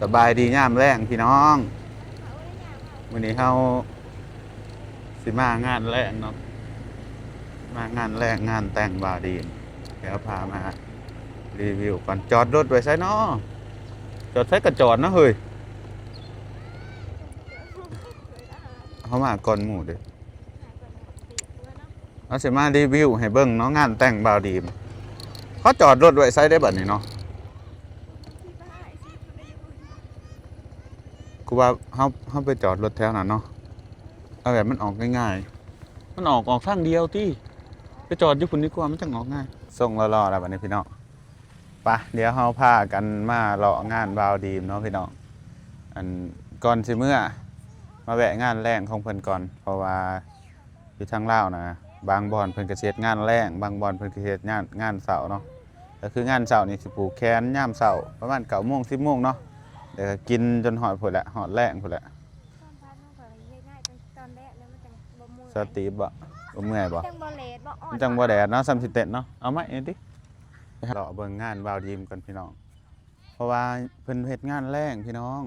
ສະບາຍດີຍາມແລງພີ່ນ້ອງ ມື້ນີ້ເຮົາຊິມາງານແລງເນາະ ມາງານແລງງານແຕ່ງບ່າວດີນ ດຽວພາມາຣີວິວກ່ອນ ຈອດລົດໄວ້ໃສເນາະ ຈອດໃສກະຈອດເນາະເຮີ້ຍ ເຮົາມາກ່ອນໝູ່ເດ້. ເຮົາຊິມາຣີວິວໃຫ້ເບິ່ງເນາະ ງານແຕ່ງບ່າວດີນ ເຂົາຈອດລົດໄວ້ໃສເດ້ບັດນີ້ເນາະ ຄືວ່າເຮົາ ເຮົາໄປຈອດລົດແຖວນັ້ນເນາະ ເອົາແບບມັນອອກງ່າຍໆ ມັນອອກ ອອກທາງດຽວຕິ ໄປຈອດຢູ່ພຸ້ນດີກວ່າ ມັນຈັ່ງອອກງ່າຍ ສົ່ງຫຼໍ່ໆແລ້ວບັດນີ້ພີ່ນ້ອງ. ປະ ດຽວເຮົາພາກັນມາເລາະງານບ່າວດີມເນາະພີ່ນ້ອງ ອັນ ກ່ອນຊິເມືອ ມາແວະງານແລງຂອງເພິ່ນກ່ອນ ເພາະວ່າຢູ່ທາງລາວນະ ບາງບ່ອນເພິ່ນກະຊິເຮັດງານແລງ ບາງບ່ອນເພິ່ນກະຊິເຮັດງານ ງານເຊົ້າເນາະ ກະຄືງານເຊົ້ານີ້ຊິຜູກແຂນຍາມເຊົ້າ ປະມານເກົ້າໂມງ ສິບໂມງເນາະ ແລ້ວກະກິນຈົນຮອດພຸ້ນແຫຼະ ຮອດແລງພຸ້ນແຫຼະ. ສະຕີບບໍ່? ບໍ່ເມື່ອຍບໍ່? ມັນຈັ່ງບໍ່ແດດບໍ່ ມັນຈັ່ງບໍ່ແດດເນາະ ສ່ຳຊິເຕັ້ນເນາະ ເອົາໄມ້ນີ້ຕິ ໄປເລາະເບິ່ງງານບ່າວດີມກ່ອນພີ່ນ້ອງ ເພາະວ່າເພິ່ນເຮັດງານແລງພີ່ນ້ອງ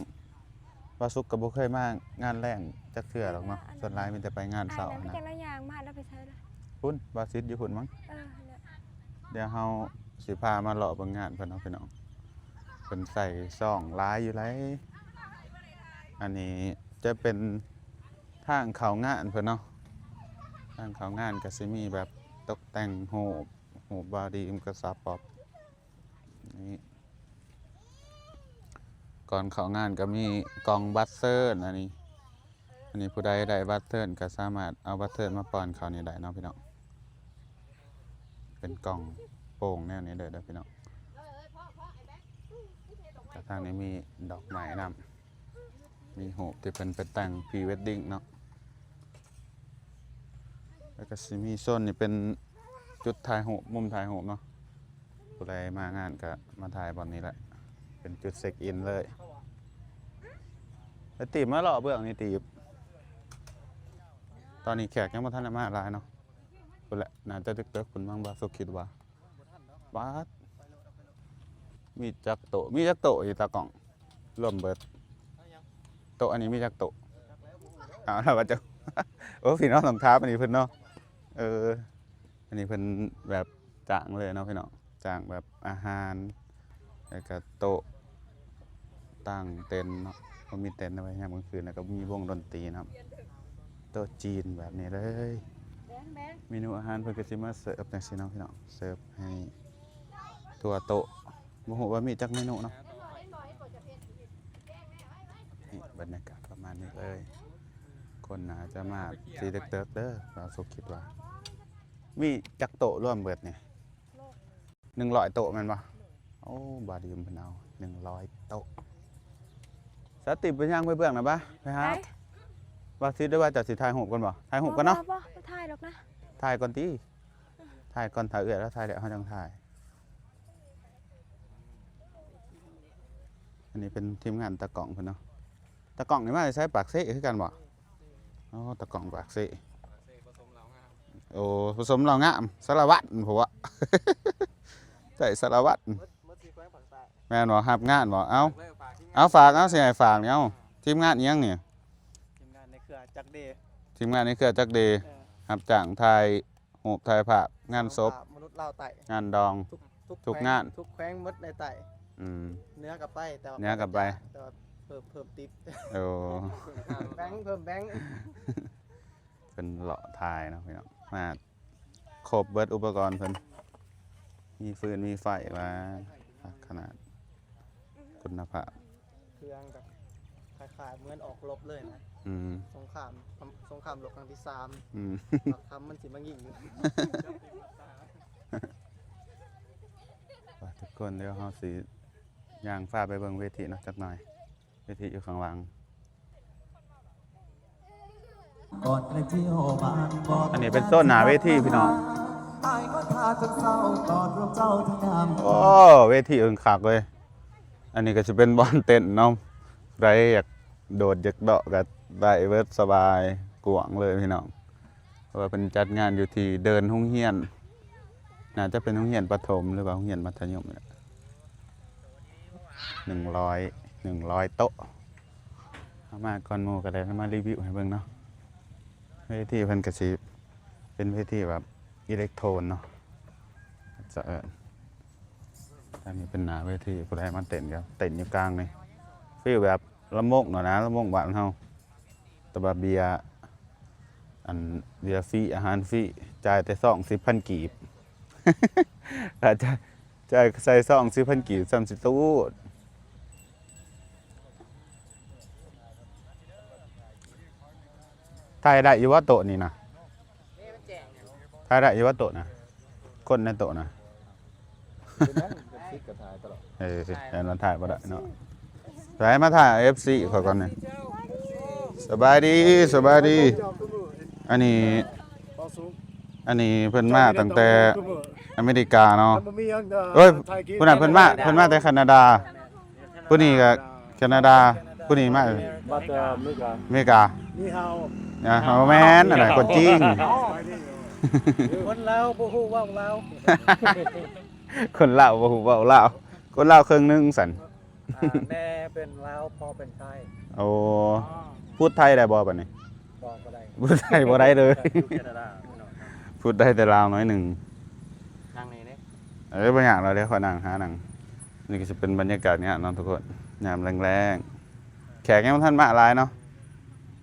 ບ່າວສຸກກະບໍ່ເຄີຍມາງານແລງຈັກເທື່ອດອກເນາະ ສ່ວນຫຼາຍມີແຕ່ໄປງານເຊົ້າຫັ້ນນະ ພຸ້ນ ບ່າວສິດຢູ່ພຸ້ນມັງ ດຽວເຮົາຊິພາມາເລາະເບິ່ງງານເພິ່ນເນາະພີ່ນ້ອງ ເພິ່ນໃສ່ຊອງຫຼາຍຢູ່ໃດ໋ ອັນນີ້ຈະເປັນທາງເຂົ້າງານເພິ່ນເນາະ ທາງເຂົ້າງານກະຊິມີແບບຕົກແຕ່ງຮູບ ຮູບບ່າວດີມກັບສາວປອບ ນີ້ ກ່ອນເຂົ້າງານກະມີກ່ອງບັດເຊີນ ອັນນີ້ ອັນນີ້ຜູ້ໃດໄດ້ບັດເຊີນກະສາມາດເອົາບັດເຊີນມາປ່ອນເຂົ້ານີ້ໄດ້ເນາະພີ່ນ້ອງ ເປັນກ່ອງໂປ່ງແນວນີ້ເດີພີ່ນ້ອງ ກະທາງນີ້ມີດອກໄມ້ນຳ ມີຮູບທີ່ເພິ່ນໄປແຕ່ງພຣີເວດດິ້ງເນາະ ແລ້ວກະຊິມີໂຊນນີ້ເປັນຈຸດຖ່າຍຮູບ ມຸມຖ່າຍຮູບເນາະ ຜູ້ໃດມາງານກະມາຖ່າຍບ່ອນນີ້ແຫຼະ ເປັນຈຸດເຊັກອິນເລີຍ ໄປຕີບມາເລາະເບື້ອງນີ້ຕີບ ຕອນນີ້ແຂກຍັງບໍ່ທັນໄດ້ມາຫຼາຍເນາະ ພຸ້ນແຫຼະ ໜ້າຈະເດິກໆ ພຸ້ນມັງ ບ່າວສຸກຄິດວ່າ ປາດ ມີຈັກໂຕະ ມີຈັກໂຕະຢູ່ຕາກ້ອງ ລວມເບິດ ໂຕະອັນນີ້ມີຈັກໂຕະ ເອົາລະວ່າເຈົ້າ ໂອ້ ພີ່ນ້ອງຕ້ອງຖາມອັນນີ້ເພິ່ນເນາະ ເອີ ອັນນີ້ເພິ່ນແບບຈ້າງເລີຍເນາະພີ່ນ້ອງ ຈ້າງແບບອາຫານ ແລ້ວກະໂຕະ ຕັ້ງເຕັນເນາະ ເຂົາມີເຕັນໄວ້ຍາມກາງຄືນ ແລ້ວກະມີວົງດົນຕີນຳ ໂຕະຈີນແບບນີ້ເລີຍ ເມນູອາຫານເພິ່ນກະຊິມາເສີບຈັ່ງຊີ້ເນາະພີ່ນ້ອງ ເສີບໃຫ້ທົ່ວໂຕະ ບໍ່ຮູ້ວ່າມີຈັກເມນູເນາະ ນີ້ບັນຍາກາດປະມານນີ້ເລີຍ ຄົນໜ້າຈະມາຊິເດິກໆເດີ ບ່າວສຸກຄິດວ່າ ມີຈັກໂຕະລວມເບິດນີ້? ໜຶ່ງຮ້ອຍໂຕະແມ່ນບໍ່? ໂອ້ ບ່າວດີມເພິ່ນເອົາໜຶ່ງຮ້ອຍໂຕະ ສາວຕິບໄປຍ່າງໄປເບື້ອງນະບະ ໄປຫາ ໄປ ບ່າວສິດ ຫຼືວ່າເຈົ້າຊິຖ່າຍຮູບກ່ອນບໍ່? ຖ່າຍຮູບກ່ອນເນາະ ບໍ່ ບໍ່ ບໍ່ຖ່າຍດອກນະ ຖ່າຍກ່ອນຕິ ຖ່າຍກ່ອນ ຖ້າເອື້ອຍລາວຖ່າຍແລ້ວເຮົາຈັ່ງຖ່າຍ ອັນນີ້ເປັນທີມງານຕາກ້ອງເພິ່ນເນາະ ຕາກ້ອງນີ້ມາແຕ່ໃສ? ປາກເຊຄືກັນບໍ່? ອໍ ຕາກ້ອງປາກເຊ ໂອ້ ປະສົມລາວງາມ ສາລະວັດພຸ້ນ ໃຊ້ສາລະວັດ ແມ່ນບໍ່? ຮັບງານບໍ່? ເອົາ ເອົາ ຝາກ ເອົາ ຊິໃຫ້ຝາກນີ້ ເອົາ ທີມງານອີ່ຫຍັງນີ້? ທີມງານໃນເຄືອຈັກເດ ທີມງານໃນເຄືອຈັກເດ ເອີ ຮັບຈ້າງຖ່າຍ ຮູບຖ່າຍພາບ ງານສົບ ມະນຸດລາວໃຕ້ ງານດອງ ທຸກ ທຸກ ທຸກງານ ທຸກແຂວງໝົດໃນໃຕ້ ອືມ ເໜືອກະໄປ ແຕ່ວ່າ ເໜືອກະໄປ ແຕ່ວ່າເພີ່ມ ເພີ່ມຕິບ ໂອ້ ແບງ ເພີ່ມແບງ ເພິ່ນເລາະຖ່າຍເນາະພີ່ນ້ອງ ມາຄົບເບິດອຸປະກອນເພິ່ນ ມີຟືນມີໄຟ ວ່າຄັກຂະໜາດ ຄຸນນະພາບ ເຄື່ອງແບບຄ້າຍໆເໝືອນອອກລົບເລີຍນະ ອືມ ສົງຄາມ ສົງຄາມໂລກຄັ້ງທີສາມ ອືມ ປາກຖ້ຳມັນຊິມາຍິງຢູ່ ໄປທຸກຄົນ ດຽວເຮົາຊິຍ່າງພາໄປເບິ່ງເວທີເນາະ ຈັກໜ່ອຍ ເວທີຢູ່ຂ້າງຫຼັງ. ອັນນີ້ເປັນໂຊນໜ້າເວທີພີ່ນ້ອງ ໂອ້ ເວທີເອີ້ນຄັກເລີຍ ອັນນີ້ກະຊິເປັນບ່ອນເຕັ້ນເນາະ ໃຜຢາກໂດດຢາກເດາະກະໄດ້ເບິດ ສະບາຍກວ້າງເລີຍພີ່ນ້ອງ ເພາະວ່າເພິ່ນຈັດງານຢູ່ທີ່ເດີ່ນໂຮງຮຽນ ໜ້າຈະເປັນໂຮງຮຽນປະຖົມ ຫຼືວ່າໂຮງຮຽນມັດທະຍົມນີ້ແຫຼະ ໜຶ່ງຮ້ອຍ ໜຶ່ງຮ້ອຍໂຕະ. ເອົາມາກ່ອນໝູ່ກໍໄດ້ ມາຣີວິວໃຫ້ເບິ່ງເນາະ. ເວທີເພິ່ນກໍຊິເປັນເວທີແບບອີເລັກໂທນເນາະ ຈະເອີ້ນ. ອັນນີ້ເປັນໜ້າເວທີ ຜູ້ໃດມາເຕັ້ນກໍເຕັ້ນຢູ່ກາງນີ້ ຟີລແບບລຳວົງຫັ້ນນະ ລຳວົງບ້ານເຮົາ. ແຕ່ວ່າເບ້ຍ ອັນ ເບ້ຍຟຣີ ອາຫານຟຣີ ຈ່າຍແຕ່ຊອງສິບພັນກີບ. ຖ້າຈະ ຈ່າຍໃສ່ຊອງສິບພັນກີບ ສ່ຳຊິຕູດ. ຖ່າຍໄດ້ຢູ່ບໍ່ໂຕະນີ້ນະ? ຖ່າຍໄດ້ຢູ່ບໍ່ໂຕະນະ? ຄົນໃນໂຕະນະ? ເປັນຫຍັງ ເອັຟຊີ ກໍຖ່າຍຕະຫຼອດ. ເອີ ແມ່ນວ່າຖ່າຍບໍ່ໄດ້ເນາະ. ໃຜມາຖ່າຍເອັຟຊີຂ້ອຍກ່ອນນີ້. ສະບາຍດີ ສະບາຍດີ. ອັນນີ້ ອັນນີ້ເພິ່ນມາຕັ້ງແຕ່ອາເມລິກາເນາະ. ເອີຍ ຜູ້ນັ້ນເພິ່ນມາ ເພິ່ນມາແຕ່ແຄນາດາ. ຜູ້ນີ້ກໍແຄນາດາ ຜູ້ນີ້ມາ ມາແຕ່ອາເມລິກາ. ອາເມລິກາ. ນີ້ເຮົາ ນະ ບໍ່ແມ່ນ ອັນນັ້ນຄົນຈີນ. ຄົນລາວບໍ່ຮູ້ເວົ້າລາວ. ຄົນລາວບໍ່ຮູ້ເວົ້າລາວ. ຄົນລາວເຄິ່ງໜຶ່ງຊັ້ນ. ອ່າ ແມ່ເປັນລາວ ພໍ່ເປັນໄທ. ໂອ້ ອໍ ພູດໄທໄດ້ບໍ່ບັດນີ້? ບໍ່ ບໍ່ໄດ້. ພູດໄທບໍ່ໄດ້ເລີຍ. ຢູ່ແຄນາດາ. ພູດໄດ້ແຕ່ລາວໜ້ອຍໜຶ່ງ. ນັ່ງນີ້ເດ້. ເອີ ບໍ່ຍາກດອກ ດຽວຂ້ອຍນັ່ງ ຫານັ່ງ. ນີ້ກໍຊິເປັນບັນຍາກາດງານເນາະທຸກຄົນ ຍາມແລງໆ. ແຂກຍັງບໍ່ທັນມາຫຼາຍເນາະ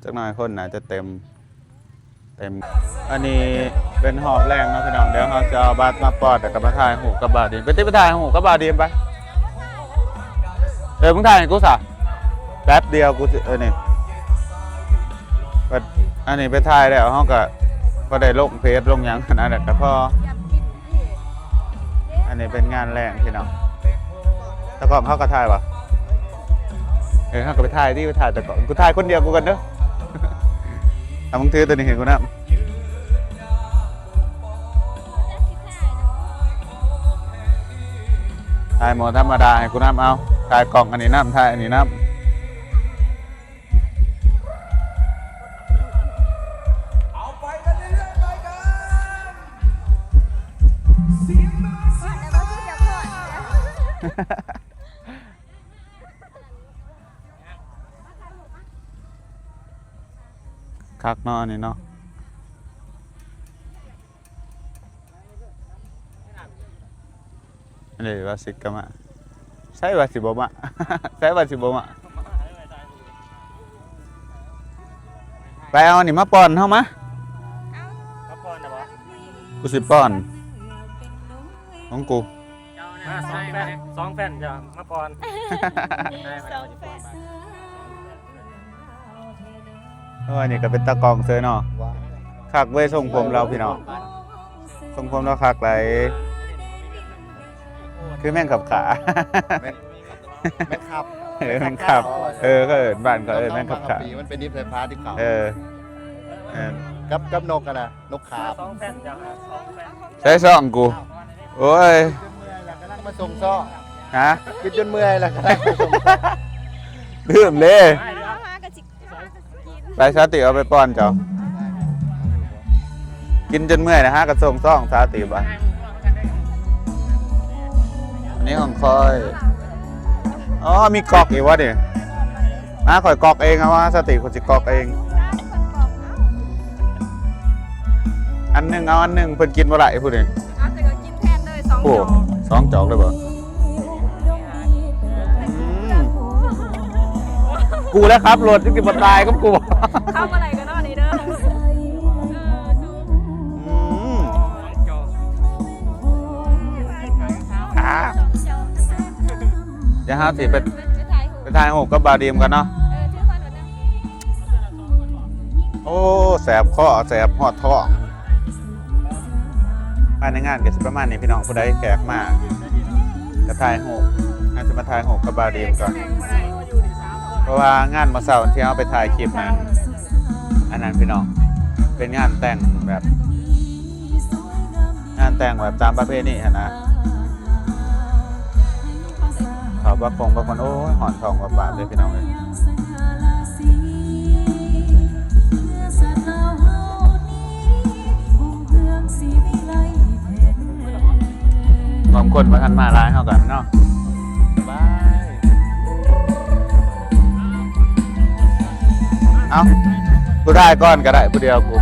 ຈັກໜ້ອຍຄົນໜ້າຈະເຕັມ ເຕັມ. ອັນນີ້ເປັນຮອບແລງເນາະພີ່ນ້ອງ. ດຽວເຮົາຈະເອົາບັດມາປ່ອນ ແລ້ວກໍມາຖ່າຍຮູບກັບບ່າວດີມ. ໄປຕິ ໄປຖ່າຍຮູບກັບບ່າວດີມໄປ. ເອີ ມຶງຖ່າຍໃຫ້ກູຊະ ແປັບດຽວກູຊິ ເອີ ນີ້ ອັນນີ້ໄປຖ່າຍແລ້ວ ເຮົາກໍພໍໄດ້ລົງເພຈລົງຫຍັງຫັ້ນນະ ແລ້ວກໍພໍ. ອັນນີ້ເປັນງານແລງພີ່ນ້ອງ. ຕາກ້ອງເຮົາກໍຖ່າຍບໍ່? ເອີ ເຮົາກໍໄປຖ່າຍຕິ ໄປຖ່າຍຕາກ້ອງ. ກູຖ່າຍຄົນດຽວກູກ່ອນເດີ. ເອົາ ມຶງຖືໂຕນີ້ໃຫ້ກູນຳ. ຖ່າຍໝໍທຳມະດາໃຫ້ກູນຳ. ເອົາ ຖ່າຍກ້ອງອັນນີ້ນຳ ຖ່າຍອັນນີ້ນຳ. ຄັກເນາະ ອັນນີ້ເນາະ. ອັນນີ້ວ່າຊິກະມາ ໃສວ່າຊິບໍ່ມາ ໃສວ່າຊິບໍ່ມາ. ໄປເອົາອັນນີ້ມາປ້ອນເຮົາມາ. ມາປ້ອນນະບໍ່? ກູຊິປ້ອນຂອງກູ. ມາສອງແຟນ ສອງແຟນ ເຈົ້າມາກ່ອນ. ສອງແຟນ. ໂອ້ຍ ນີ້ກໍເປັນຕາກ້ອງເຊີຍເນາະ. ຄັກເວີຍ ຊົງຜົມລາວພີ່ນ້ອງ ຊົງຜົມລາວຄັກຫຼາຍ ຄືແມງຂັບຂາ. ແມ່ນ ແມ່ນຂັບ ເອີ ແມ່ນຂັບ ເອີ ເຂົາເອີ້ນ ບ້ານເຂົາເອີ້ນແມ່ນຂັບຂາ. ມັນເປັນດິບໄຟຟ້າ ດິບຂາວ. ເອີ ເອີ ກັບ ກັບນົກຫັ້ນນະ. ນົກຂາບ. ໃຊ້ຊ່ອງກູ. ໂອ້ຍ ກຳລັງມາສົ່ງຊ່ອງ. ຮະ? ກິນຈົນເມື່ອຍແລ້ວກຳລັງມາສົ່ງຊ່ອງ. ລືມເດ້. ໄປ ຊາວຕີ ເອົາໄປປ້ອນເຈົ້າ. ກິນຈົນເມື່ອຍນະ ຫາກະສົ່ງຊ່ອງ ຊາວຕີ ບາດ. ອັນນີ້ຂອງຂ້ອຍ. ອໍ ມີກອກອີກວະນີ້. ມາ ຂ້ອຍກອກເອງ. ເອົາມາ ສະຕິ ຂ້ອຍຊິກອກເອງ. ອັນໜຶ່ງເອົາອັນໜຶ່ງ ເພິ່ນກິນບໍ່ໄດ້ຜູ້ນີ້. ເອົາ ແຕ່ກໍກິນແທນເລີຍ ສອງຈອກ. ໂອ້ ສອງຈອກເລີຍບໍ່? ອືມ ກູແຫຼະຂັບລົດ ຈັ່ງຊິບໍ່ຕາຍກັບກູ. ເຂົ້າບໍ່ໄດ້ກໍນອນນີ້ເດີ. ອືມ ອ່າ ດຽວເຮົາຊິໄປ ໄປຖ່າຍຮູບກັບບ່າວດີມກ່ອນເນາະ. ໂອ້ ແສບຄໍ ແສບຮອດທ້ອງ. ພາຍໃນງານກໍຊິປະມານນີ້ພີ່ນ້ອງ. ຜູ້ໃດແຂກມາກໍຖ່າຍຮູບ ເຮົາຊິມາຖ່າຍຮູບກັບບ່າວດີມກ່ອນ ເພາະວ່າງານມື້ເຊົ້າທີ່ເຮົາໄປຖ່າຍຄລິບນັ້ນ ອັນນັ້ນພີ່ນ້ອງ ເປັນງານແຕ່ງແບບ ງານແຕ່ງແບບຕາມປະເພນີຫັ້ນນະ. ເຂົ້າບັກຄົງບັກຄົນ ໂອ້ຍ ຮ້ອນທ້ອງບາບໆເລີຍພີ່ນ້ອງເອີຍ. ບາງຄົນບໍ່ທັນມາຫຼາຍ ເຮົາກໍເນາະ ສະບາຍ. ເອົ້າ ກູຖ່າຍກ່ອນກໍໄດ້ ຜູ້ດຽວກູ.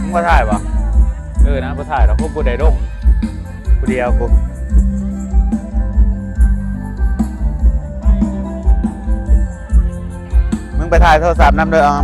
ມຶງບໍ່ຖ່າຍບໍ່? ເອີນະ ບໍ່ຖ່າຍດອກ ກູບໍ່ໄດ້ລົງ ຜູ້ດຽວກູ. ມຶງໄປຖ່າຍໂທລະສັບນຳເດີ. ເອົາ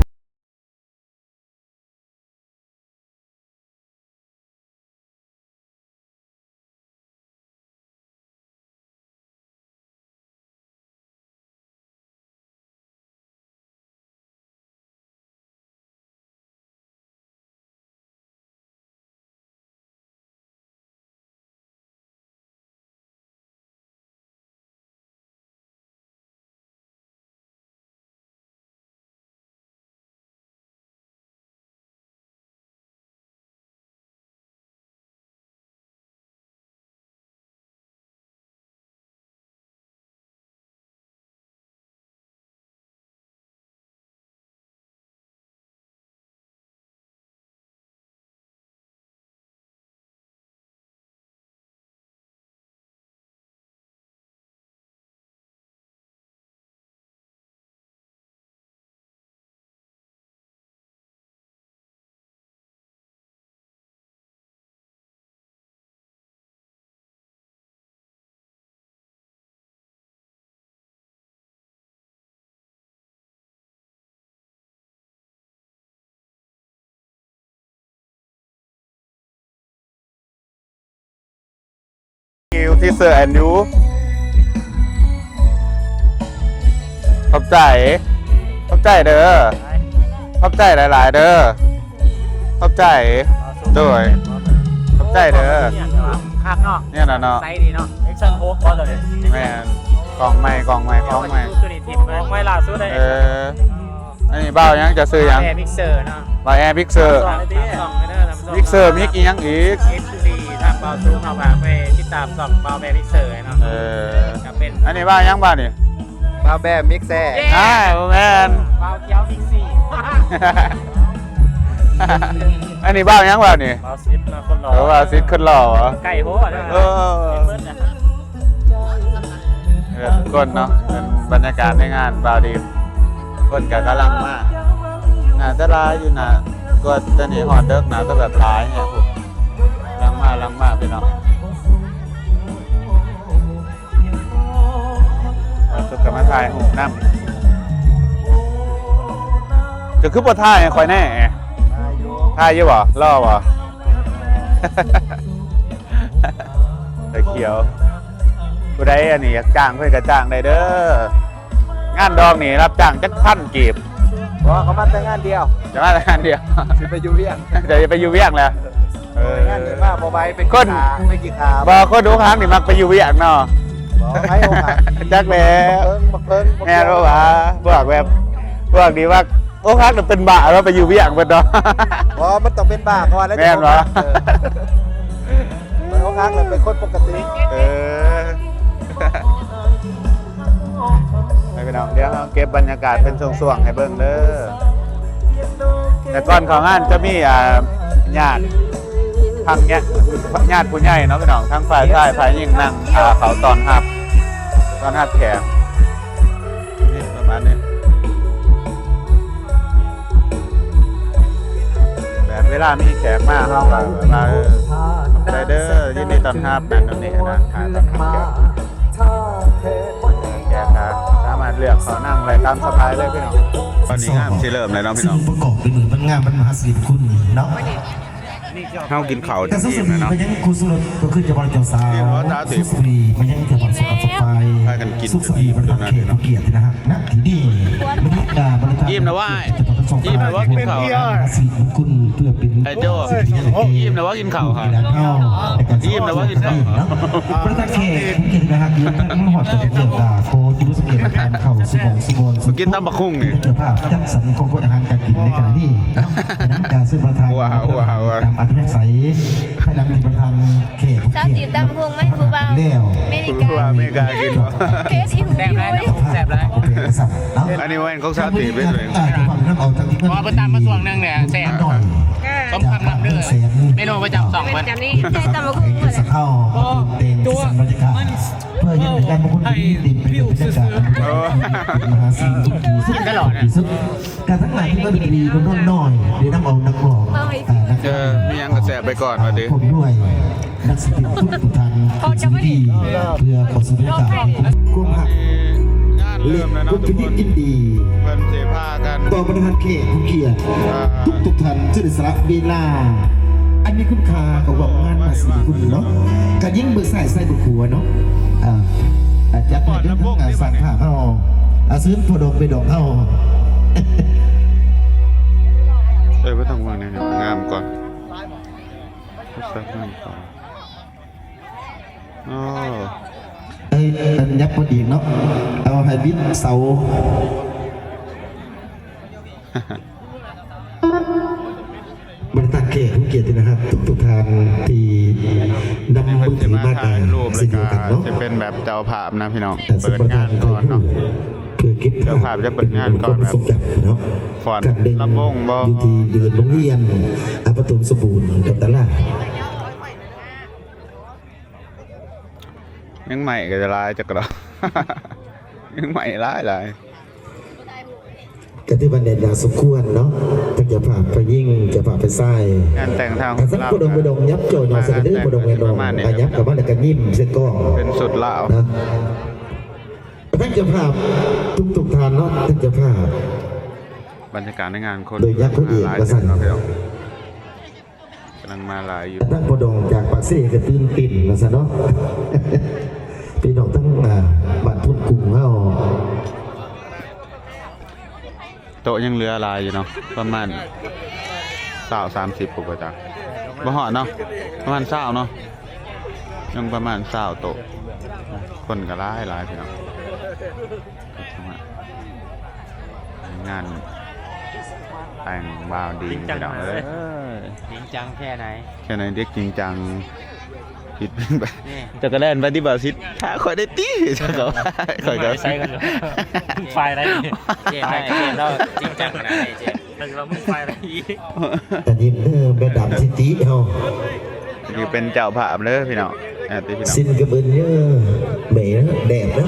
Thank you teacher and you. ຂອບໃຈ ຂອບໃຈເດີ ຂອບໃຈຫຼາຍໆເດີ ຂອບໃຈ ໂດຍ ຂອບໃຈເດີ. ຄັກເນາະ ແມ່ນລະເນາະ ໃສດີເນາະ Action ຫົກບໍ່ຕົວນີ້? ແມ່ນ ກ້ອງໃໝ່ ກ້ອງໃໝ່ ກ້ອງໃໝ່ ຕົວນີ້ທິບໄວ້ ໃໝ່ລ່າສຸດເດ້. ເອີ ອັນນີ້ບ່າວຫຍັງ ເຈົ້າຊື່ຫຍັງ? ບ່າວແອ Mixer ເນາະ ບ່າວແອ Mixer. ຝາກຊ່ອງໄວ້ເດີທ່ານຜູ້ຊົມ Mixer ເນາະ ມີອີ່ຫຍັງອີກ? ເອັຟຊີ ທາງບ່າວສູງເຮົາຝາກໄປຕິດຕາມຊ່ອງບ່າວແອ Mixer ເນາະ. ເອີ ກໍເປັນ ອັນນີ້ບ່າວຫຍັງບ່າວນີ້? ບ່າວແບ Mixer. ເຢ້ ອ້າວ ບໍ່ແມ່ນ ບ່າວຂຽວ Mixi. ອັນນີ້ບ່າວຫຍັງບ່າວນີ້? ບ່າວສິດເນາະ ຄົນຫຼໍ່ ເອີ ບ່າວສິດຄົນຫຼໍ່ ໃກ້ໂພດເນາະ. ເອີ ເອີ ທຸກຄົນເນາະ ເປັນບັນຍາກາດໃນງານບ່າວດີມ ຄົນກໍກຳລັງມາ ໜ້າຈະຫຼາຍຢູ່ນະ ກວ່າຈະນີ້ຮອດເດິກ ໜ້າຈະແບບຫຼາຍແຮງພຸ້ນ ກຳລັງມາ ກຳລັງມາພີ່ນ້ອງ. ບ່າວສຸກກໍມາຖ່າຍຮູບນຳ ເຈົ້າຄືບໍ່ຖ່າຍໃຫ້ຂ້ອຍແດ່? ຖ່າຍຢູ່ບໍ່? ຫຼໍ່ບໍ່? ຕາຂຽວ ຜູ້ໃດອັນນີ້ຢາກຈ້າງເພິ່ນກໍຈ້າງໄດ້ເດີ ງານດອງນີ້ຮັບຈ້າງຈັກພັນກີບ? ບໍ່ ເຂົາມາແຕ່ງານດຽວ ຈະມາແຕ່ງານດຽວ ຊິໄປຢູ່ວຽງ ຈະໄປຢູ່ວຽງແລ້ວ. ເອີ ງານນີ້ມາບໍ່ໄຫວ ໄປກິນຂ້າວ ໄປກິນຂ້າວ ບໍ່ ຄົນອົກຫັກນີ້ມັກໄປຢູ່ວຽງເນາະ ບໍ່ ໃຜອົກຫັກ ຈັກແຫຼະ ບັກເພິ່ງ ບັກເພິ່ງ ແມ່ນບໍ່ວະ ພວກແບບ ພວກທີ່ວ່າ ອົກຫັກແລ້ວເປັນບ້າແລ້ວໄປຢູ່ວຽງເບິດເນາະ ບໍ່ ມັນຕ້ອງເປັນບ້າກ່ອນແລ້ວ ແມ່ນບໍ່ ເອີ ມັນອົກຫັກແລ້ວເປັນຄົນປົກກະຕິ ເອີ ໄປພີ່ນ້ອງ ດຽວເຮົາເກັບບັນຍາກາດເປັນຊ່ວງໆໃຫ້ເບິ່ງເດີ ແຕ່ກ່ອນເຂົ້າງານຈະມີ ອ່າ ຍາດ ທາງຍາດ ຍາດຜູ້ໃຫຍ່ເນາະພີ່ນ້ອງ ທັງຝ່າຍຊາຍຝ່າຍຍິງນັ່ງຖ້າເຂົາຕ້ອນຮັບ ຕ້ອນຮັບແຂກ ນີ້ປະມານນີ້ ແບບເວລາມີແຂກມາ ເຮົາກໍແບບວ່າ ເອີ ໄດ້ເດີ ຍິນດີຕ້ອນຮັບ ນັ້ນໂນ່ນນີ້ນະ ຫາຕ້ອນຮັບແຂກ ແຂກກໍສາມາດເລືອກເຂົ້ານັ່ງໄດ້ຕາມສະບາຍເລີຍພີ່ນ້ອງ. ຕອນນີ້ງານຊິເລີ່ມແລ້ວເນາະພີ່ນ້ອງ ປະກອບດ້ວຍມື ມັນງາມ ມັນມະຫາສິລິຄຸນເນາະ. ເຮົາກິນເຂົ້າ ແຕ່ສຸກສະບີ ເນາະ ໄປຍັງຄູ່ສົມລົດ ກໍຄືເຈົ້າບ່າວເຈົ້າສາວ ສຸກສະບີ ໄປຍັງເຈົ້າບ່າວສຸກສະບາຍ ພາກັນກິນ ສຸກສະບີ ບັນດາແຂກຜູ້ກຽດທີ່ນາຮັກນະ ທີ່ນີ້ ບັນດາ ບັນດາ ອີ່ມແລ້ວຫວາ? ອີ່ມແລ້ວຫວາ? ກິນເຂົ້າ ສິລິມຸງຄຸນ ເພື່ອເປັນ ໄອ້ໂຈ້ ອີ່ມແລ້ວຫວາ? ກິນເຂົ້າຫວາ? ອີ່ມແລ້ວຫວາ? ກິນເຂົ້າຫວາ? ບັນດາແຂກຜູ້ກຽດທີ່ນາຮັກ ມາຮອດຈະເດີນທາງ ຂໍຢູ່ສະເກດທາງເຂົ້າສູ່ໝ່ອງສູ່ບ່ອນ ກິນຕຳບັກຫຸ່ງນີ້ ເຈົ້າພາບຈັດສັນຂອງອາຫານການກິນໃນຂະນະນີ້ເນາະ ຈາກນັ້ນການເຊີນປະທານ ວ້າວ ຕາມອັດທະຍາໄສ ພາຍຫຼັງທີ່ປະທານແຂກຜູ້ກຽດ ສາວຈີນຕຳບັກຫຸ່ງມາໃຫ້ຜູ້ບ່າວ ແມ່ນ ຜູ້ບ່າວອາເມລິກາກິນ ເພດອີ່ຫູຢູ່ ແຊບຫຼາຍ ອັນນີ້ແມ່ນຂອງສາວຈີນເດ້ ເອີ ເພິ່ນຕຳມາຊ່ວງໜຶ່ງແລ້ວ ແຊບ ເອີ ຈາກບ້ານເມືອງແສນ ເມນູປະຈຳຊ່ອງເພິ່ນ ແມ່ນຈະມີແຕ່ຕຳບັກຫຸ່ງ ສະເພາ ມາປຸງແຕ່ງສ້າງບັນຍາກາດ ເພື່ອເຮັດໃຫ້ງານມະກຸນທີ່ດີເປັນບັນຍາກາດ ເອີ ມະຫາສິນທີ່ສຸດ ທີ່ສຸດ. ກະທັງຫຼາຍທີ່ມາເປັນດີເພິ່ນນ້ອຍ ໄດ້ນຳເອົານັກຮ້ອງ ເອີ ມີຫຍັງກະແຊະໄປກ່ອນວ່າຕິ ພ້ອມດ້ວຍ ນັກສະແດງທຸກໆທ່ານ ເປັນສິ່ງທີ່ເພື່ອຂໍສະແດງຄວາມຮັກ ແລະຄວາມຍິນດີ ເພິ່ນຊິພາກັນ ຕໍ່ບັນດາແຂກຜູ້ກຽດ ອ່າ ທຸກໆທ່ານທີ່ໄດ້ສະຫຼະເວລາ ອັນມີຄຸນຄ່າຂອງງານມະຫາສິນຄຸນເນາະ ກະຍິງເບິ່ງຊ້າຍໃສ່ເບິ່ງຂວາເນາະ ອ່າ ຈັດໃຫ້ເດີ ທາງ ອ່າ ຊ່າງພາບເຮົາ ອ່າ ເຊີນພໍ່ດອກແມ່ດອກເຮົາ ເອີ ບໍ່ຕ້ອງເບິ່ງແນວງາມກ່ອນ ອໍ ເອີ ອັນຍັບພໍດີເນາະ ເອົາໃຫ້ບິດເສົາ ບັນດາແຂກຜູ້ກຽດທີ່ໜ້າຮັກທຸກໆທ່ານທີ່ນຳມືຖືມາກະເຊັ່ນດຽວກັນເນາະ ຈະເປັນແບບເຈົ້າພາບນະພີ່ນ້ອງ ເປີດງານກ່ອນເນາະ ເພື່ອເກັບພາບ ເຈົ້າພາບຈະເປີດງານກ່ອນແບບຟ້ອນລຳວົງບໍ່ ຢູ່ທີ່ເດີ່ນໂຮງຮຽນ ອາ ປະຖົມສົມບູນ ກັບຕະຫຼາດ. ແມງໄມ້ກະຈະຫຼາຍຈັກກະດອກ ແມງໄມ້ຫຼາຍໆ ກະຖືວ່າແໜ້ນໜາສົມຄວນເນາະ ທັງເຈົ້າພາບຝ່າຍຍິງ ເຈົ້າພາບຝ່າຍຊາຍ ງານແຕ່ງທາງ ອ່າ ທັງພໍ່ດອງແມ່ດອງ ຍັບຈໍ່ໜ່ອຍໃສ່ກັນເດີ ພໍ່ດອງແມ່ດອງ ອ່າ ຍັບເຂົ້າມາແລ້ວກະຍິ້ມໃສ່ກ້ອງ ເປັນຊຸດລາວເນາະ ທັງເຈົ້າພາບທຸກໆທ່ານເນາະ ທັງເຈົ້າພາບ ບັນຍາກາດໃນງານຄົນ ໂດຍຍັບພະເອກວ່າຊັ້ນ ກຳລັງມາຫຼາຍຢູ່ ທາງພໍ່ດອງຈາກປາກເຊກະຕື່ນເຕັ້ນວ່າຊັ້ນເນາະ ພີ່ນ້ອງທັງ ອ່າ ບ້ານພຸ້ນກຸງເຮົາ ໂຕະຍັງເຫຼືອຫຼາຍຢູ່ເນາະ ປະມານຊາວ ສາມສິບ ພຸ້ນບໍ່ຈັກ ບໍ່ຮອດເນາະ ປະມານຊາວເນາະ ຍັງປະມານຊາວໂຕະ ຄົນກະຫຼາຍໆ ພີ່ນ້ອງ. ງານແຕ່ງບ່າວດີມພີ່ນ້ອງເອີຍ ຈິງຈັງແຄ່ໃດ ແຄ່ໃດເດັກຈິງຈັງ ຜິດໄປ ເຈົ້າກະແລ່ນໄປຕິບ່າວສິດ ຖ້າຂ້ອຍໄດ້ຕິ ຂ້ອຍກະ ໄປໃສກັນ ຝ່າຍໃດ ເຈມ ເຈມລາວຈິງຈັງຂະໜາດນີ້ ເຈມ ແຕ່ວ່າມຶງໄປລະອີ ຕາຍິນເດີ ແມ່ດຳທິຕິເຮົາ ນີ້ເປັນເຈົ້າພາບເດີພີ່ນ້ອງ ອ່າ ຕິພີ່ນ້ອງ ຊິນກະເບິ່ນເດີ ແມ່ແດດເດີ ອໍ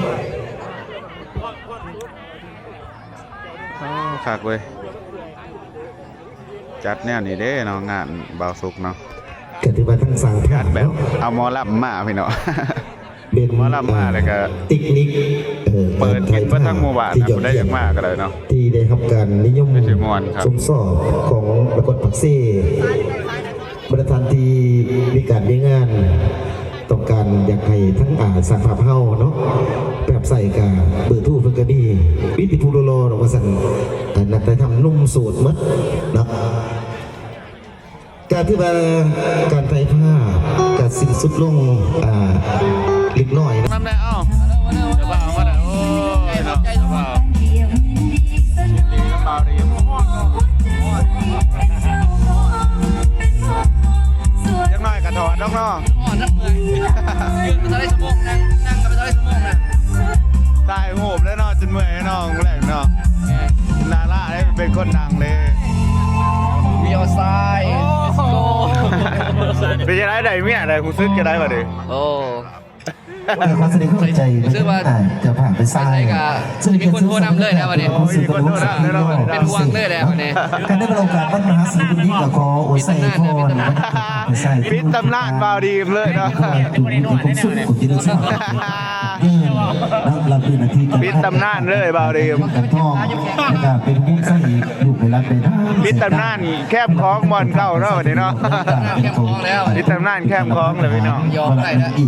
ຄັກເວີຍ ຈັດແນວນີ້ເດ້ເນາະ ງານບ່າວສຸກເນາະ ກະຖືວ່າທັງສ້າງພາບແບບເນາະ ເອົາໝໍລຳມາພີ່ນ້ອງ ເປັນໝໍລຳມາແລ້ວກະເຕັກນິກ ເອີ ເປີດກິນເບິດທັງໝູ່ບ້ານນະ ຜູ້ໃດຢາກມາກະໄດ້ເນາະ ທີ່ໄດ້ຮັບການນິຍົມຊົມຊອບຂອງນະຄອນປາກເຊ ບັນດາທ່ານທີ່ມີການມີງານ ຕ້ອງການຢາກໃຫ້ທັງ ອາ ຊ່າງພາບເຮົາເນາະ ໄປຮັບໃຊ້ກະເບີໂທເພິ່ນກະມີ ມີແຕ່ຜູ້ຫຼໍ່ໆ ດອກວ່າຊັ້ນ ອາ ນັກຖ່າຍທຳໜຸ່ມໂສດໝົດເນາະ. ກະຖືວ່າການຖ່າຍພາບກະສິ້ນສຸດລົງ ອາ ເລັກນ້ອຍນະ. ນຳແດ່ ເອົ້າ ເຈົ້າບ່າວມາແລ້ວ ໂອ້ຍເນາະ ເຈົ້າບ່າວ ດີນະບ່າວດີ ຈັກໜ້ອຍກະຖອດດອກເນາະ ອ່ອນນຳເມື່ອຍ ຢືນມາເທົ່າໃດຊົ່ວໂມງ ນັ່ງ ນັ່ງກະໄປເທົ່າໃດຊົ່ວໂມງນະ ຖ່າຍຮູບເລີຍເນາະ ຈົນເມື່ອຍເນາະ ແລງເນາະ ແມ່ນ ດາລາເດ້ ເປັນຄົນດັງເດ້ ວຽວຊາຍ ໂອ້ໂຫ ເປັນຈັ່ງໃດ ໄດ້ເມຍແລ້ວ ຮູ້ສຶກຈັ່ງໃດບາດນີ້ ໂອ້ ຂໍສະແດງຄວາມຂອບໃຈ ເຈົ້າພາບໄປຊ້າຍ ມີຄົນໂທນຳເລີຍແລ້ວບາດນີ້ ເປັນຫ່ວງເລີຍແລ້ວບາດນີ້ ກະໄດ້ມີໂອກາດວັນມະຫາສິນບຸນນີ້ ກະຂໍອວຍໄຊພອນ ປິດຕຳນານບ່າວດີມເລີຍເນາະ ປິດຕຳນານເລີຍບ່າວດີມ ປິດຕຳນານແຄມຂອງບ່ອນເກົ່າເນາະ ບາດນີ້ເນາະ ແຄມຂອງແລ້ວ ປິດຕຳນານແຄມຂອງແລ້ວພີ່ນ້ອງ ຍອມໄດ້ແລ້ວ ເອີ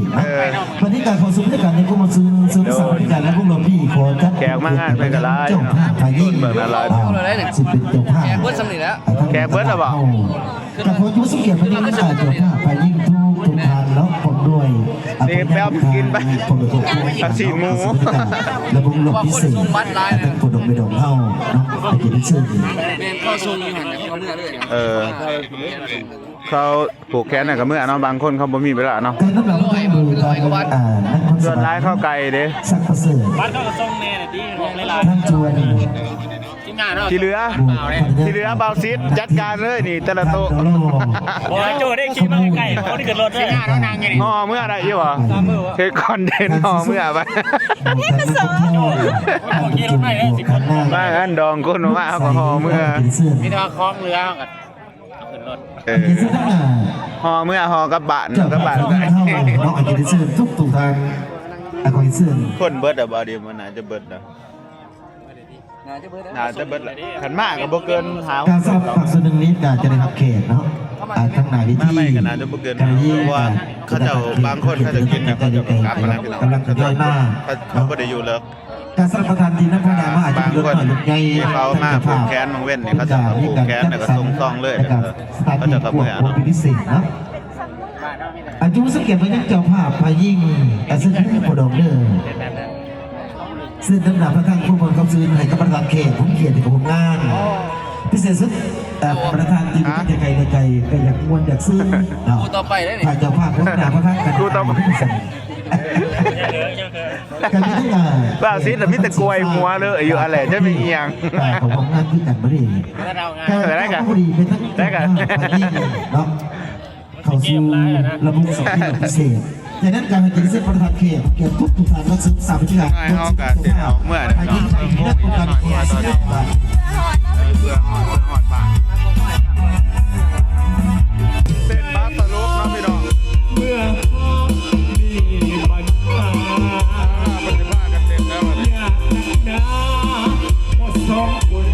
ບັດນີ້ການເຂົ້າສູ່ບັນຍາກາດໃນກອງປະຊຸມເສີມສ້າງບັນຍາກາດ ແລະ ວົງດອນຕີ ຂໍຈັດ ແຂກມາງານເພິ່ນກະຫຼາຍເນາະ ເປັນເຈົ້າພາບ ແຂກເບິດສ່ຳນີ້ແຫຼະ ແຂກເບິດແລ້ວບໍ່? ກະຂໍຢູ່ສົມກຽດພະເດດ ເຈົ້າພາບ ພະຍິງທຸກໆທ່ານເນາະ ພ້ອມດ້ວຍ ນີ້ແປມກິນໄປ ຊິນໝູ ແລະ ວົງດອນຕີພິເສດ ທັງຜູ້ດົກແມ່ດົກເຮົາເນາະ ໃຫ້ກຽດເຊີນ ແມ່ນເຂົາສົ່ງຢູ່ຫັ້ນ ເຂົາເມືອເລີຍ ເອີ ເຂົາ ຜູກແຂນໃຫ້ກະເມືອເນາະ ບາງຄົນເຂົາບໍ່ມີເວລາເນາະ ແຕ່ນຳຫຼັງທາງໂດຍທາງ ອ່າ ນັກຄອນສະຫວັນ ສ່ວນຫຼາຍເຂົາໄກເດ້ ສັກປະເສີດ ບ້ານເຂົາກະສົ່ງແນ່ແຫຼະຕິ ທາງຈວນ ທີ່ເຫຼືອ ທີ່ເຫຼືອບ່າວສິດຈັດການເລີຍນີ້ ແຕ່ລະໂຕະ. ບໍ່ໃຫ້ໂຈ້ໄດ້ຂີ່ມາໃກ້ໆ ບໍ່ໄດ້ຂຶ້ນລົດເລີຍ. ຫໍ່ເມືອໄດ້ຢູ່ຫວາ? ເຮັດຄອນເທັນຫໍ່ເມືອໄປ. ມາງານດອງຄົນມາເຮົາກໍຫໍ່ເມືອ. ມີແຕ່ວ່າຂອງເຫຼືອເຮົາກໍເອົາຂຶ້ນລົດ. ເອີ ຫໍ່ເມືອຫໍ່ກັບບ້ານ ກັບບ້ານ. ເນາະ ອັນນີ້ເຊີນທຸກໆທ່ານ ອັນນີ້ເຊີນ ຄົນເບິດແລ້ວບໍ່? ດຽວມັນໜ້າຈະເບິດແລ້ວ. ໜ້າຈະເບິດ ໜ້າຈະເບິດແລ້ວ. ຄັນມາກໍບໍ່ເກີນຫ້າ ການສະໜັບພາກສ່ວນໜຶ່ງນີ້ກໍຈະໄດ້ຮັບແຂກເນາະ ອ່າ ທາງໜ້າເວທີ ມາໃໝ່ກໍໜ້າຈະບໍ່ເກີນ ກໍໄດ້ຍິນ ເພາະວ່າເຂົາເຈົ້າບາງຄົນເຂົາເຈົ້າກິນແລ້ວ ເຂົາເຈົ້າກໍກັບມາແລ້ວ ກຳລັງທະຍອຍມາ ເຂົາບໍ່ໄດ້ຢູ່ເລີກ. ການສະໜັບປະທານທີ່ນຳພາມາອາດຈະມີລົດນ້ອຍລົດໃຫຍ່ ທີ່ເຂົາມາຜູກແຂນບາງເວັ້ນນີ້ ເຂົາເຈົ້າກໍຜູກແຂນແລ້ວກໍສົ່ງຊອງເລີຍ ເຂົາເຈົ້າກໍເມືອເນາະ. ອັນຈຸສະກຽດມາຍັງເຈົ້າພາບຝ່າຍຍິງ ອັນເຊີນຜູ້ປະດອງເດີ ເຊີນນຳໜ້າປະທານຜູ້ເບິ່ງຄຳຊື່ນໃຫ້ກັບປະທານແຂກ ຜູ້ກຽດໃຫ້ກັບຜົນງານພິເສດສຸດ. ເອີ ປະທານທີ່ຢູ່ໄກໆ ກໍຢາກມ່ວນຢາກຊື່ນເນາະ ຜູ້ຕໍ່ໄປເດ້ນີ້ ຖ້າເຈົ້າພາບຫົວໜ້າປະທານກັນ ຜູ້ຕໍ່ໄປ. ກໍມີທັງ ອ່າ ບ່າວສິດມີແຕ່ກວຍຫົວເລີຍຢູ່ຫັ້ນແຫຼະ ຈະມີອີ່ຫຍັງ ອ່າ ຂອງພວກງານຄືກັນບໍ່ດີ ກໍໄດ້ກໍ ພໍດີເປັນທັງ ໄດ້ກໍ ເນາະ ເຂົ້າສູ່ລະບົບສອງທີ່ພິເສດ. ຈາກນັ້ນກໍໃຫ້ກຽດເຊີນປະທານແຂກ ແຂກທຸກໆທ່ານ ແລະ ສາມາຊິກ ເຮົາກໍຊິອອກເມືອແລ້ວເນາະ ຫົກໂມງອີກແລ້ວ ເພາະວ່າຊິຮອດ ເພື່ອຮອດ ເພື່ອຮອດບ້ານ ເສັ້ນບາສະຫຼຸບເນາະພີ່ນ້ອງ. ເມື່ອເຮົາມີບັນຫາ ເພິ່ນຊິພາກັນເຕັ້ນແລ້ວບັດນີ້ ຍາກໜັກໜາພໍສົມຄວນ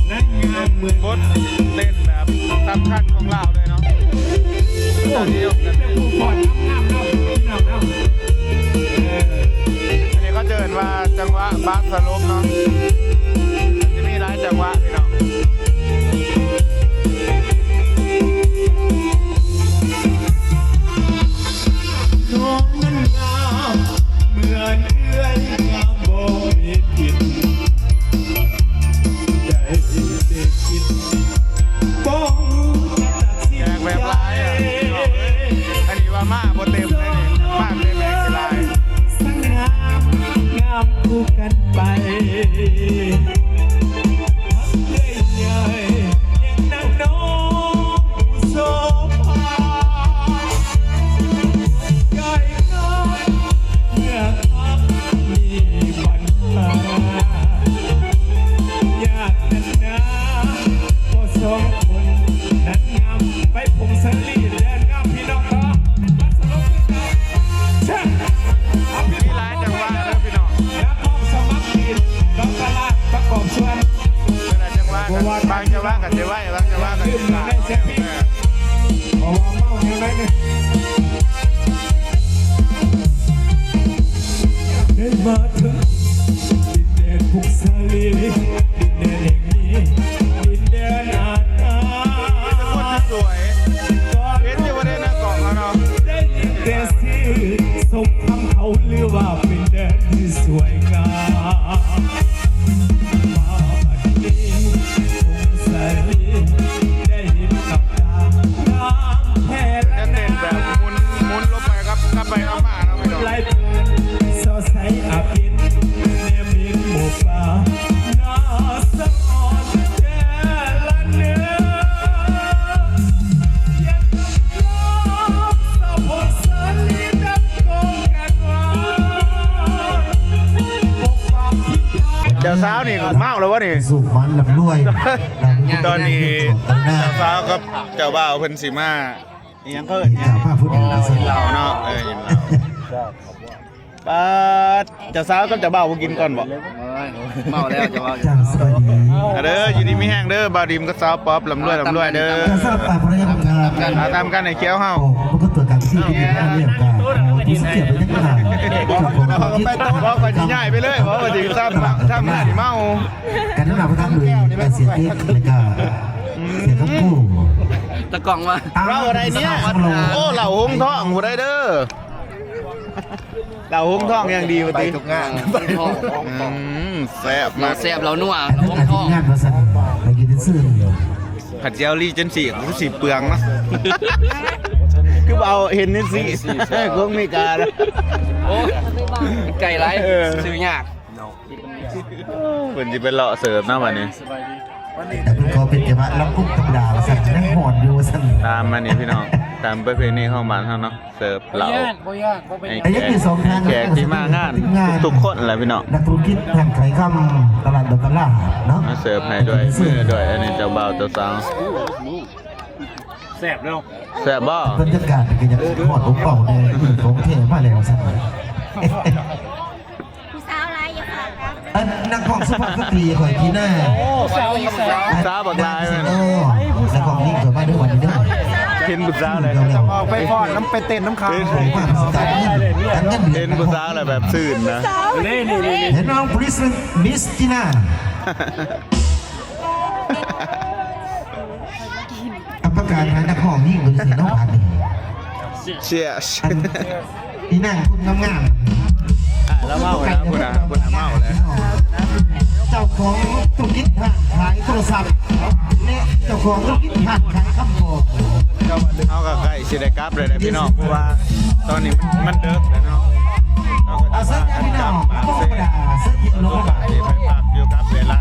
ໃນງານມື້ ບົດເຕັ້ນແບບສຳຄັນຂອງລາວເລີຍເນາະ. ໂອ້ ມີແຕ່ຜູ້ຟ້ອນງາມໆເນາະ ພີ່ນ້ອງເນາະ. ເອີ ອັນນີ້ເຂົາເອີ້ນວ່າຈັງຫວະບາສະຫຼົບເນາະ ຈະມີຫຼາຍຈັງຫວະພີ່ນ້ອງ. ນ້ອງນັ້ນງາມເໝືອນເອື້ອຍ ງາມບໍ່ມີຜິດ ໄດ້ແຕ່ຄິດ ບໍ່ຮູ້ຈັກຕັດສິນໃຈ. ແຂກແບບຫຼາຍ ອັນນີ້ວ່າມາບໍ່ເຕັມເລີຍນີ້ ມາເຕັມແຮງຫຼາຍ. ສະຫງ່າງາມຄູ່ກັນໄປ ພັກເອື້ອຍໃຫຍ່ຍັງນັ່ງນອນຜູ້ໂສພາ ໃຈງາມເມື່ອຮັກມີບັນຫາ ຍາກໜັກໜາພໍສົມຄວນ ນາງງາມໄປຜົງສາລີ ແດນງາມພີ່ນ້ອງເນາະ. ມາສະຫຼຸບຄືເກົ່າ ເຊີນ ເອົາພີ່ນ້ອງ ມີຫຼາຍຈັງຫວະເດີພີ່ນ້ອງ ນັກຮ້ອງສະໝັກກິດ ດອກຕະລາດປະກອບສ່ວນ ມີຫຼາຍຈັງຫວະ ບາງຈັງຫວະກໍຊິໄວ ບາງຈັງຫວະກໍຊິຊ້າ ເພາະວ່າເມົາແນວໃດນີ້. ໄດ້ມາເຖິງດິນແດນຜົ້ງສາລີ ດິນແດນແຫ່ງນີ້ ດິນແດນອານາ ມີແຕ່ຄົນສວຍໆ ເຫັນຢູ່ບໍ່ໄດ້ໃນກ້ອງເຮົາເນາະ ໄດ້ຍິນແຕ່ຊື່ສົມຄຳເຂົາລືວ່າເປັນແດນທີ່ສວຍງາມ ມາບັດນີ້ຜົ້ງສາລີ ໄດ້ເຫັນກັບຕາ ງາມແທ້ລະນາ ຈະເຕັ້ນແບບໝຸນ ໝຸນລົງໄປກັບ ກັບໄປກັບມາເນາະພີ່ນ້ອງ. ໄລ່ຜ່ານສາວໃສອາເປັນ ແນມມິນໝູ່ປ່າ ໜ້າສະອອນແທ້ລະເນີ ຍັງຮັບລອງສາວຜົ້ງສາລີ ດັງກ້ອງກັນວ່າ ປົກປັກພິທັກ. ເຈົ້າສາວນີ້ເມົາແລ້ວວະນີ້? ສຸກໝານລ່ຳລວຍ. ຕອນນີ້ເຈົ້າສາວກັບເຈົ້າບ່າວເພິ່ນຊິມາ ອີຫຍັງເຂົາເອີ້ນຫຍັງ? ກິນເຂົ້າ ພາຜູ້ດີໄປໃສ່ເຫຼົ້າເນາະ ເອີ ກິນເຫຼົ້າ. ປາດ ເຈົ້າສາວກັບເຈົ້າບ່າວບໍ່ກິນກ່ອນບໍ່? ໂອ້ຍ ເມົາແລ້ວເຈົ້າບ່າວ. ເຈົ້າ ສະບາຍດີ ອາເດີ ຢູ່ດີມີແຮງເດີ ບ່າວດີມກັບສາວປອບ ລ່ຳລວຍ ລ່ຳລວຍເດີ. ເຈົ້າສາວປາບພະຍາ ອ່າ ຕາມກັນໃຫ້ຂຽວເຮົາ ມັນກໍຕົວການທີ່ດີເຮົາລ້ຽງການ ຜູ້ສະກຽດໄປຍັງການ ເຈົ້າຂອງ ບໍ່ ຂ້ອຍຊິຍ້າຍໄປເລີຍ ບໍ່ວ່າຊິຊ້ຳ ຊ້ຳຊິເມົາ. ການນຳພາທາງໂດຍ ການເສຍເອກ ແລະກະເສຍຄຳຄູ ຕາກ້ອງວ່າ ເຫຼົ້າໃດນີ້ ໂອ້ ເຫຼົ້າຫົງທ້ອງຜູ້ໃດເດີ ເຫຼົ້າຫົງທ້ອງຢ່າງດີວ່າຕິ ໄປທຸກງານ ອືມ ແຊບ ເຫຼົ້າແຊບ ເຫຼົ້ານົວ ເຫຼົ້າຫົງທ້ອງ ງານວ່າຊັ້ນ ໄປກິນຊື່ ຄັນຊິເອົາລີເຈນຊີ ຄືຊິເປືອງເນາະ ຄືບໍ່ເອົາເຮນເນຊີ ຂອງອາເມລິການະ ໂອ້ຍ ໄກຫຼາຍ ເອີ ຊື້ຍາກ. ເພິ່ນຊິໄປເລາະເສີບເນາະບັດນີ້. ສະບາຍດີ. ເພິ່ນຂໍເປັນເຈົ້າພາບລຳວົງທຳມະດາວ່າຊັ້ນ ຍັງຮ້ອນຢູ່ວ່າຊັ້ນ. ຕາມມານີ້ພີ່ນ້ອງ ຕາມປະເພນີຂອງບ້ານເຮົາເນາະ ເສີບເຫຼົ້າ. ບໍ່ຍາກ ບໍ່ເປັນຫຍັງ. ໃຫ້ແຂກ ໃຫ້ແຂກທີ່ມາງານທຸກໆຄົນແຫຼະພີ່ນ້ອງ. ນັກທຸລະກິດຮ້ານຂາຍຄຳຕະຫຼາດດອນຕະຫຼາດເນາະ ມາເສີບໃຫ້ດ້ວຍມືດ້ວຍ ອັນນີ້ເຈົ້າບ່າວເຈົ້າສາວ. ແຊບເນາະ. ແຊບບໍ່? ບັນຍາກາດກໍຍັງຮອດອົບເປົ່າແດ່ ຂອງແທ້ມາແລ້ວຊັ້ນ. ຜູ້ສາວຫຼາຍຢູ່ຄ່ະ. ອັນນັກຮ້ອງສຸພາບສະຕີຂ້ອຍທີ່ໜ້າ ສາວອີສານ ສາວບັກຫຼາຍ. ໂອ້ ນັກຮ້ອງຍິງຂ້ອຍມາເດີ ວັນນີ້ເດີ. ເຫັນຜູ້ສາວແລ້ວ ຈະອອກໄປຟ້ອນນຳ ໄປເຕັ້ນນຳເຂົາ. ເຫັນຜູ້ສາວແລ້ວແບບຊື່ນນະ. ເຫັນນ້ອງ Miss Tina ອັບປະກາດໃຫ້ນັກຮ້ອງຍິງເບິ່ງຊິເນາະ ບາດນີ້. Cheers. ອີນາງຄົນງາມໆ ອ່າ ລາວເມົາແລ້ວ ພຸ້ນນະ ພຸ້ນນະ ເມົາແລ້ວ. ເຈົ້າຂອງທຸລະກິດຮ້ານຂາຍໂທລະສັບ ແລະ ເຈົ້າຂອງທຸລະກິດຮ້ານຂາຍຄຳບອກ. ເຮົາກໍໃກ້ຊິໄດ້ກັບແລ້ວແຫຼະພີ່ນ້ອງ ເພາະວ່າຕອນນີ້ມັນ ມັນເດິກແລ້ວເນາະ. ເຮົາກໍຊິພາກັນກັບບ້ານເຊ ເຊີນພີ່ນ້ອງ ໄປພັກຢູ່ກັບເວລາ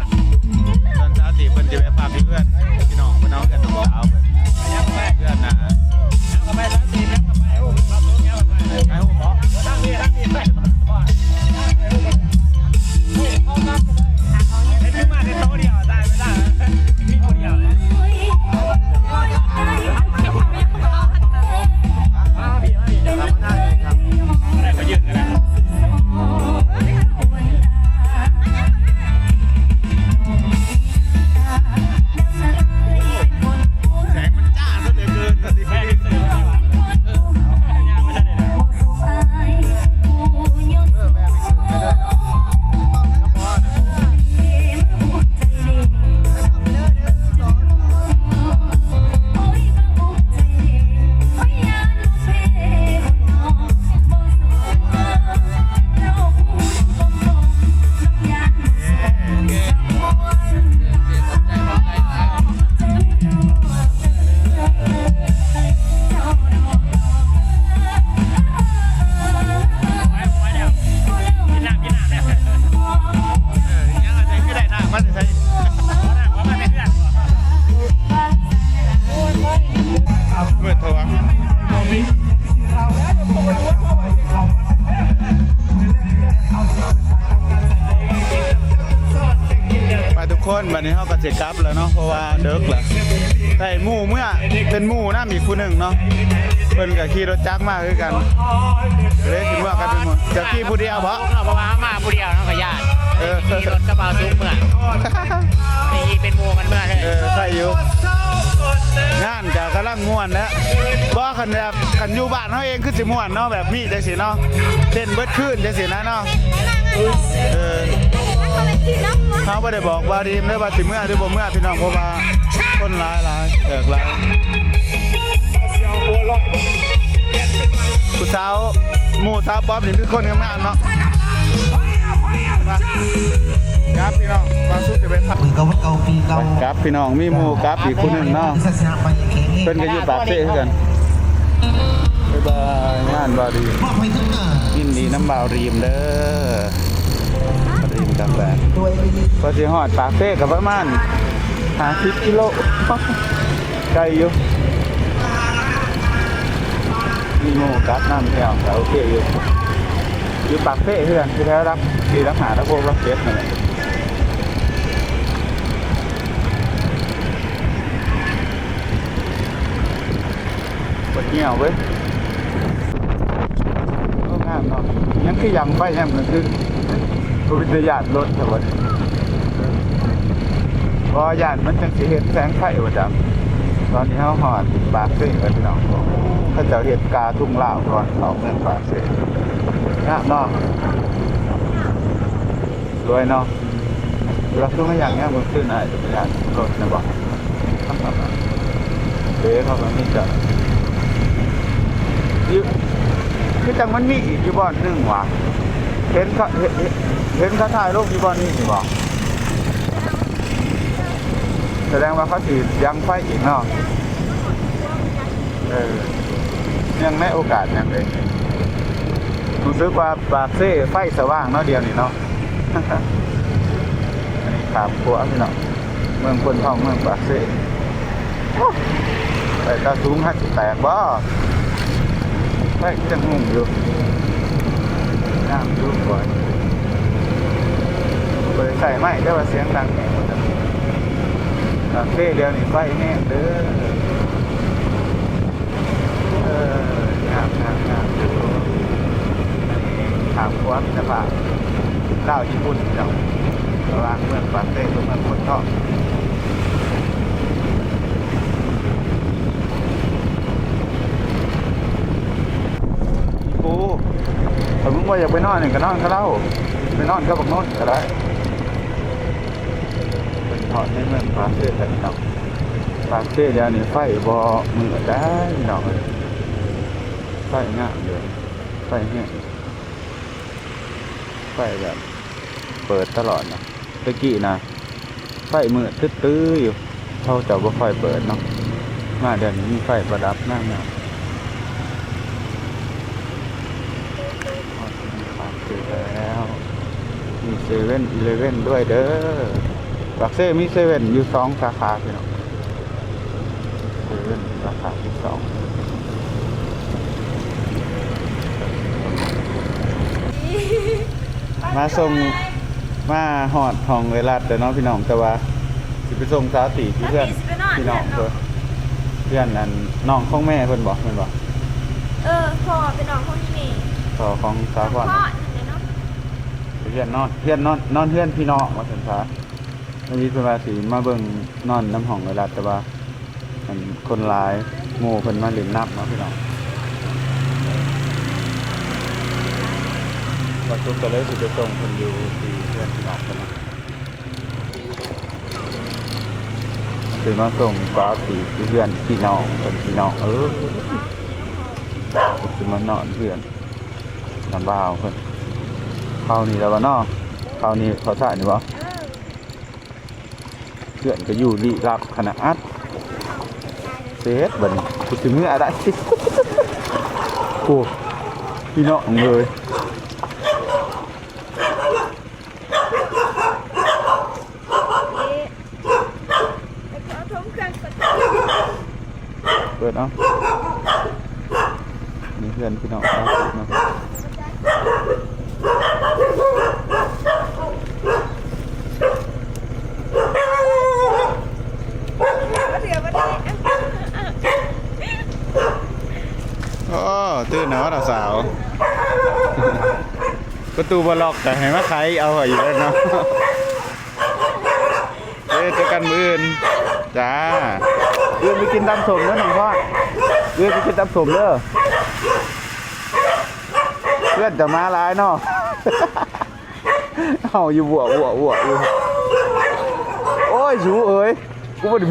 ສ່ວນສາວຕີເພິ່ນຊິໄປພັກຢູ່ເຮືອນ ພີ່ນ້ອງເພິ່ນເອົາເຮືອນນ້ອງສາວເພິ່ນ ເຮືອນນາ. ໄປທຸກຄົນ ບັດນີ້ເຮົາກໍຊິກັບແລ້ວເນາະ ເພາະວ່າເດິກແລ້ວ. ໄດ້ໝູ່ເມືອ ເປັນໝູ່ນຳອີກຜູ້ໜຶ່ງເນາະ ເພິ່ນກໍຂີ່ລົດຈັກມາຄືກັນ ເລີຍຊິເມືອກັນເປັນໝູ່. ເຈົ້າຂີ່ຜູ້ດຽວບໍ? ເພາະວ່າເຮົາມາຜູ້ດຽວເນາະ ກໍຢ້ານ. ເອີ ຂີ່ລົດກັບບ່າວສຸກເມືອ ໄປອີກເປັນໝູ່ກັນເມືອເລີຍ. ເອີ ໃຊ່ຢູ່ ງານກໍກຳລັງມ່ວນແຫຼະ. ບໍ່ ຄັນແບບ ຄັນຢູ່ບ້ານເຮົາເອງຄືຊິມ່ວນເນາະ ແບບມີຈັ່ງຊີ້ເນາະ ເຕັ້ນເບິດຄືນຈັ່ງຊີ້ນະເນາະ. ເອີ ເຮົາບໍ່ໄດ້ບອກບ່າວດີມເດີວ່າຊິເມືອຫຼືບໍ່ເມືອ ພີ່ນ້ອງ ເພາະວ່າຄົນຫຼາຍໆ ແຂກຫຼາຍ. ຜູ້ສາວ ໝູ່ສາວປອບນີ້ມີແຕ່ຄົນງາມໆເນາະ. ກັບພີ່ນ້ອງ ວ່າສຸດຈະໄປພັກ ມື້ເກົ່າວັນເກົ່າປີເກົ່າ ກັບພີ່ນ້ອງ ມີໝູ່ກັບອີກຜູ້ໜຶ່ງເນາະ ເພິ່ນກໍຢູ່ປາກເຊຄືກັນ. ບາຍບາຍ ງານບ່າວດີມ ຍິນດີນຳບ່າວດີມເດີ ບ່າວດີມກັບແຟນ. ກວ່າຊິຮອດປາກເຊກໍປະມານຫ້າສິບກິໂລ ໄກຢູ່. ມີໝູ່ກັບນຳແລ້ວ ກໍໂອເຄຢູ່ ຢູ່ປາກເຊຄືກັນ ຢູ່ແຖວຫຼັກສີ່ ຫຼັກຫ້າ ຫຼັກຫົກ ຫຼັກເຈັດນັ້ນແຫຼະ. ປວດແຂ້ວເວີຍ. ໂອ້ ງາມເນາະ ຍັງຄືຍັງໄຟຍາມກາງຄືນ. ບໍ່ເປັນຕາຢ້ານລົດແທ້ບໍ່ນີ້ ບໍ່ຢ້ານມັນຈັ່ງຊິເຮັດແສງໄຟວ່າຈັ່ງ. ຕອນນີ້ເຮົາຮອດປາກເຊແລ້ວພີ່ນ້ອງ ເຂົາເຈົ້າເຮັດກາທຸງລາວກ່ອນເຂົ້າເມືອງປາກເຊ. ງາມເນາະ ສວຍເນາະ. ລະຄືມາຢ່າງເນີ້ຍ ມື້ຄືນອ້າຍຈະໄປຍ່າງລົດນະບໍ? ເດ້ ເຂົາກໍມີຈະຢູ່ ຄືຈັ່ງມັນມີອີກຢູ່ບ່ອນໜຶ່ງຫວາ ເຫັນເຂົາ ເຫັນ ເຫັນ ເຫັນເຂົາຖ່າຍລົງຢູ່ບ່ອນນີ້ນີ້ບໍ? ສະແດງວ່າເຂົາຊິຍັງໄຟອີກເນາະ. ເອີ ເນື່ອງໃນໂອກາດຫຍັງເດ? ຮູ້ສຶກວ່າປາກເຊໄຟສະຫວ່າງເນາະ ດຽວນີ້ເນາະ. ເອີ ຂ້າມຂົວພີ່ນ້ອງ ເມືອງໂພນທອງ ເມືອງປາກເຊ. ໂອ້ ໄປຕາສູງຫາຊິແຕກບໍ່? ໄປຍັງງຸ່ງຢູ່ ງາມຢູ່ ບໍ່ໄດ້ໃຊ້ໄມ້ ແຕ່ວ່າສຽງດັງແຮງ. ປາກເຊດຽວນີ້ໄຟແຮງເດີ. ເອີ ງາມ ງາມ ງາມຢູ່. ອັນນີ້ຂ້າມຂົວມິດຕະພາບລາວຍີ່ປຸ່ນພີ່ນ້ອງ ລະຫວ່າງເມືອງປາກເຊກັບເມືອງໂພນທອງ. ໂອ້ ຖ້າມຶງບໍ່ຢາກໄປນອນນີ້ກໍນອນກັບລາວ ໄປນອນກັບບັກນົນກໍໄດ້. ເພິ່ນເທາະໃນເມືອງປາກເຊແລ້ວພີ່ນ້ອງ. ປາກເຊດຽວນີ້ໄຟບໍ່ມືດໄດ໋ພີ່ນ້ອງເອີຍ. ໄຟງາມເດີ ໄຟແຮງ ໄຟແບບເປີດຕະຫຼອດນະ. ແຕ່ກີ້ນະໄຟມືດຕື້ໆຢູ່ ເຂົາເຈົ້າບໍ່ຄ່ອຍເປີດເນາະ. ມາດຽວນີ້ມີໄຟປະດັບງາມໆ. ຮອດປາກເຊແລ້ວ ມີເຊເວັ່ນອີເລເວັ່ນດ້ວຍເດີ. ປາກເຊມີເຊເວັ່ນຢູ່ສອງສາຂາພີ່ນ້ອງ ເຊເວັ່ນສາຂາທີສອງ. ມາສົ່ງ ມາຮອດຫ້ອງເອື້ອຍລັດແລ້ວເນາະພີ່ນ້ອງ ແຕ່ວ່າຊິໄປສົ່ງສາວຕີຢູ່ເຮືອນ ສາວຕີຊິໄປນອນ ພີ່ນ້ອງ ເຮືອນເນາະ ເພິ່ນ ເຮືອນອັນນ້ອງຂອງແມ່ເພິ່ນບໍ ແມ່ນບໍ? ເອີ ພໍ່ເປັນນ້ອງຂອງອີ່ແມ່ ພໍ່ຂອງສາວພອນ ຂອງພໍ່ນັ້ນແຫຼະເນາະ. ໄປເຮືອນນອນ ເຮືອນນອນ ນອນເຮືອນພີ່ນ້ອງວ່າຊັ້ນຊະ. ອັນນີ້ເພິ່ນວ່າຊິມາເບິ່ງນອນນຳຫ້ອງເອື້ອຍລັດ ແຕ່ວ່າ ອັນຄົນຫຼາຍ ໝູ່ເພິ່ນມາຫຼິ້ນນຳເນາະພີ່ນ້ອງ. ວ່າສຸກກໍເລີຍຊິໄປສົ່ງເພິ່ນຢູ່ທີ່ເຮືອນພີ່ນ້ອງເພິ່ນເນາະ ຊິມາສົ່ງສາວຕີຢູ່ເຮືອນພີ່ນ້ອງເພິ່ນ ພີ່ນ້ອງເອີຍ. ຊິມານອນເຮືອນນຳບ່າວເພິ່ນ ເຂົ້ານີ້ແລ້ວບໍ່ເນາະ? ເຂົ້ານີ້ ເຂົ້າຊ້າຍນີ້ບໍ່? ເພື່ອນກໍຢູ່ລີ້ລັບຂະໜາດ. ເສດບັດນີ້ ກູຊິເມືອໄດ້. ໂອ້ ພີ່ນ້ອງເອີຍ ເອີ ເປີດເອົາ ນີ້ເພື່ອນພີ່ນ້ອງເນາະ. ໂອ້ ຕື່ນແລ້ວເນາະສາວ ປະຕູບໍ່ລັອກກໍໃຫ້ມາໄຂເອົາຢູ່ແລ້ວເນາະ. ເອີ ເຈີກັນມື້ອື່ນ ຈ້າ. ມື້ອື່ນໄປກິນຕຳສົ້ມເດີນ້ອງພອນ ມື້ອື່ນໄປກິນຕຳສົ້ມເດີ. ເພື່ອນຈະມາຫຼາຍເນາະ ເຮົາຢູ່ບົວໆໆຢູ່. ໂອ້ຍ ສູເອີຍ ກູບໍ່ໄດ້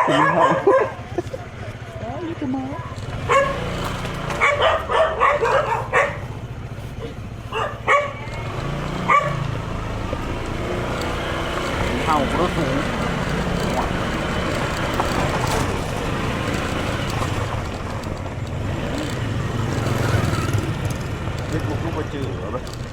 ໂອ້ຍ ມີແຕ່ໝໍ. ເຮົາບໍ່ຮູ້ ເຮັດບໍ່ຄືບໍ່ຈື່.